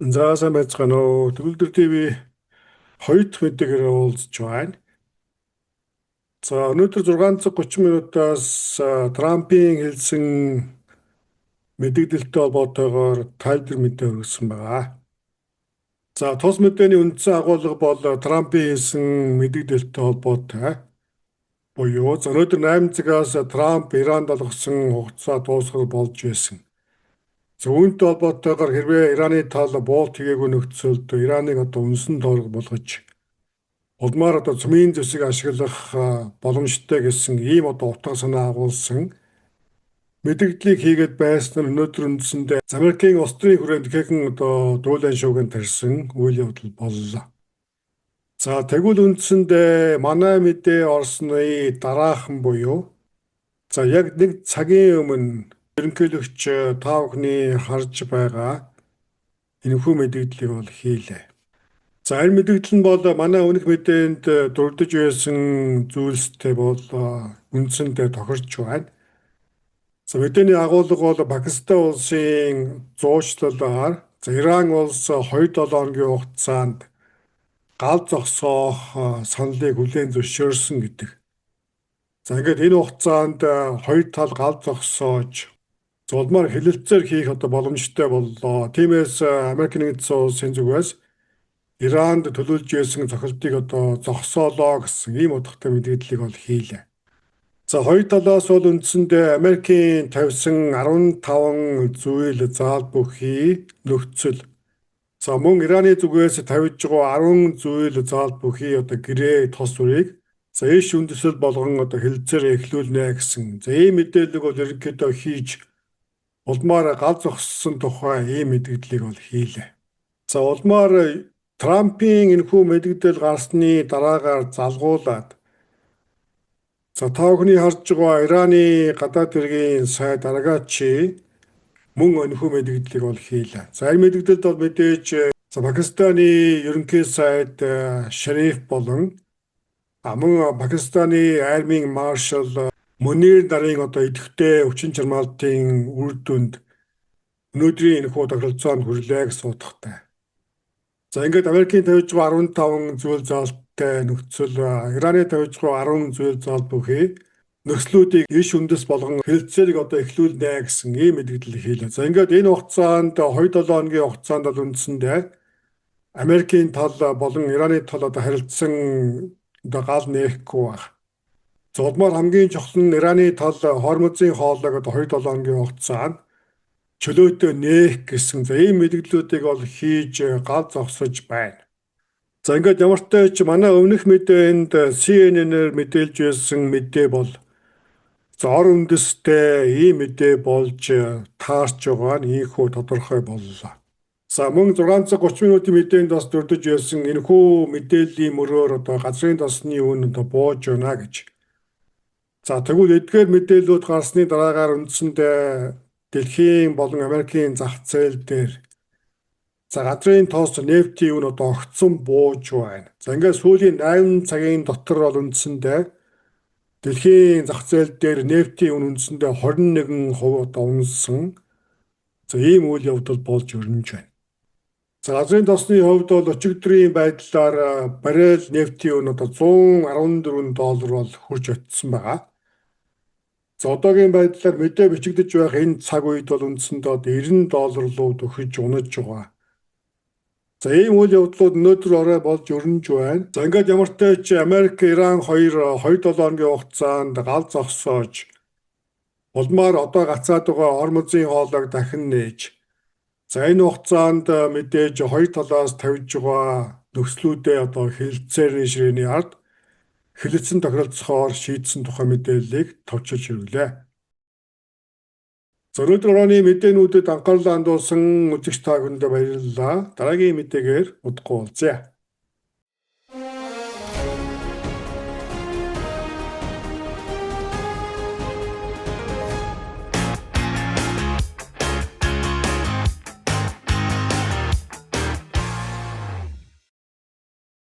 За, сайн байцгаана уу. Төгөлдөр ТV хоёр дахь мэдээгээр уулзж байна. За, өнөөдөр 6 цаг 30 минутаас Трампын хэлсэн мэдэгдэлтэй холбоотойгоор тайлбар мэдээ хүргэсэн байгаа. За, тус мэдээний үндсэн агуулга бол Трампын хэлсэн мэдэгдэлтэй холбоотой буюу за өнөөдөр 8 цагаас Трамп Иранд олгосон хугацаа дуусгал болж байсан. За, үүнтэй холбоотойгоор хэрвээ Ираны тал буулт хийгээгүй нөхцөлд Ираныг одоо үндсэн тойрог болгож улмаар одоо цөмийн зэвсэг ашиглах боломжтой гэсэн ийм одоо утга санаа агуулсан мэдэгдлийг хийгээд байсан нь өнөөдөр үндсэндээ Америкийн улс төрийн хүрээнд ихээхэн одоо дуулан шуугиан тарьсан үйл явдал боллоо. За, тэгвэл үндсэндээ манай мэдээ орсны дараахан буюу за яг нэг цагийн өмнө ерөнхийлөгч та бүхний харж байгаа энэхүү мэдэгдлийг бол хийлээ. За, энэ мэдэгдэл нь бол манай өмнөх мэдээнд дурдж байсан зүйлстэй бол үндсэндээ тохирч байна. За, мэдээний агуулга бол Пакистан улсын зуучлалаар за Иран улс 2-7 хоногийн хугацаанд гал зогсоох саналыг хүлээн зөвшөөрсөн гэдэг. За, ингээд энэ хугацаанд хоёр тал гал зогсоож улмаар хэлэлцээр хийх одоо боломжтой боллоо. Тиймээс Америк Нэгдсэн Улсын зүгээс Иранд төлөөлж байсан цохилтыг одоо зогсоолоо гэсэн ийм утгатай мэдээллийг бол хийлээ. За, хоёр талаас бол үндсэндээ Америкийн тавьсан 15 зүйл заал бүхий нөхцөл, за мөн Ираны зүгээс тавьж байгаа 10 зүйл заал бүхий одоо гэрээ тос бүрийг за иш үндэслэл болгон одоо хэлэлцээр эхлүүлнэ гэсэн. За, ийм мэдээллийг бол ерөнхийдөө хийж улмаар гал зогссон тухай ийм мэдээллийг бол хийлээ. За, улмаар Трампын энэхүү мэдэгдэл гарсны дараагаар залгуулад за та бүхний харж байгаа Ираны гадаад хэргийн сайд Арагчи мөн энэхүү мэдэгдлийг бол хийлээ. За, энэ мэдэгдэлд бол мэдээж за Пакистаны ерөнхий сайд Шариф болон мөн Пакистаны армийн маршал Мунир нарын одоо идэвхтэй хүчин чармаалтын үр дүнд өнөөдрийн энэхүү тохиролцоонд хүрлээ гэсэн утгатай. За, ингээд Америкийн тавьж байгаа 15 зүйл заалттай нөхцөл, Ираны тавьж байгаа 10 зүйл заалт бүхий нөхцлүүдийг иш үндэс болгон хэлэлцээрийг одоо эхлүүлнэ гэсэн ийм мэдэгдэл хийлээ. За, ингээд энэ хугацаанд 2-7 хоногийн хугацаанд бол үндсэндээ Америкийн тал болон Ираны тал одоо харилцсан одоо гал нээхгүй байх. За, улмаар хамгийн чухал нь Ираны тал Хормузын хоолойг одоо 2-7 хоногийн хугацаанд чөлөөтэй нээх гэсэн за ийм мэдэгдлүүдийг бол хийж гал зогсож байна. За, ингээд ямартай ч манай өмнөх мэдээнд CNN-ээр мэдээлж байсан мэдээ бол за ор үндэстэй ийм мэдээ болж таарч байгаа нь ийнхүү тодорхой боллоо. За, мөн 6 цаг 30 минутын мэдээнд бас дурдж байсан энэхүү мэдээллийн мөрөөр одоо газрын тосны үн одоо бууж байна гэж. За, тэгвэл эдгээр мэдээллүүд гарсны дараагаар үндсэндээ дэлхийн болон Америкийн зах зээл дээр за газрын тос, нефтийн үн одоо огцом бууж байна. За, ингээд сүүлийн 8 цагийн дотор бол үндсэндээ дэлхийн зах зээл дээр нефтийн үн үндсэндээ 21% одоо унсан. За, ийм үйл явдал болж өрнөж байна. За, газрын тосны хувьд бол өчигдрийн байдлаар баррел нефтийн үн одоо 114 доллар бол хүрч очсон байгаа. За, одоогийн байдлаар мэдээ бичигдэж байх энэ цаг үед бол үндсэндээ одоо 90 доллар руу дөхөж унаж байгаа. За, ийм үйл явдлууд өнөөдөр орой болж өрнөж байна. За, ингээд ямартай ч Америк, Иран хоёр 2-7 хоногийн хугацаанд гал зогсоож улмаар одоо гацаад байгаа Хормузын хоолойг дахин нээж, за энэ хугацаанд мэдээж хоёр талаас тавьж байгаа нөхцлүүдээ одоо хэлэлцээрийн ширээний ард хэлэлцэн тохиролцохоор шийдсэн тухай мэдээллийг товчилж хүргэлээ. За, өнөөдөр оройн мэдээнүүдэд анхаарлаа хандуулсан үзэгч та бүхэндээ баярлалаа. Дараагийн мэдээгээр удахгүй уулзъя.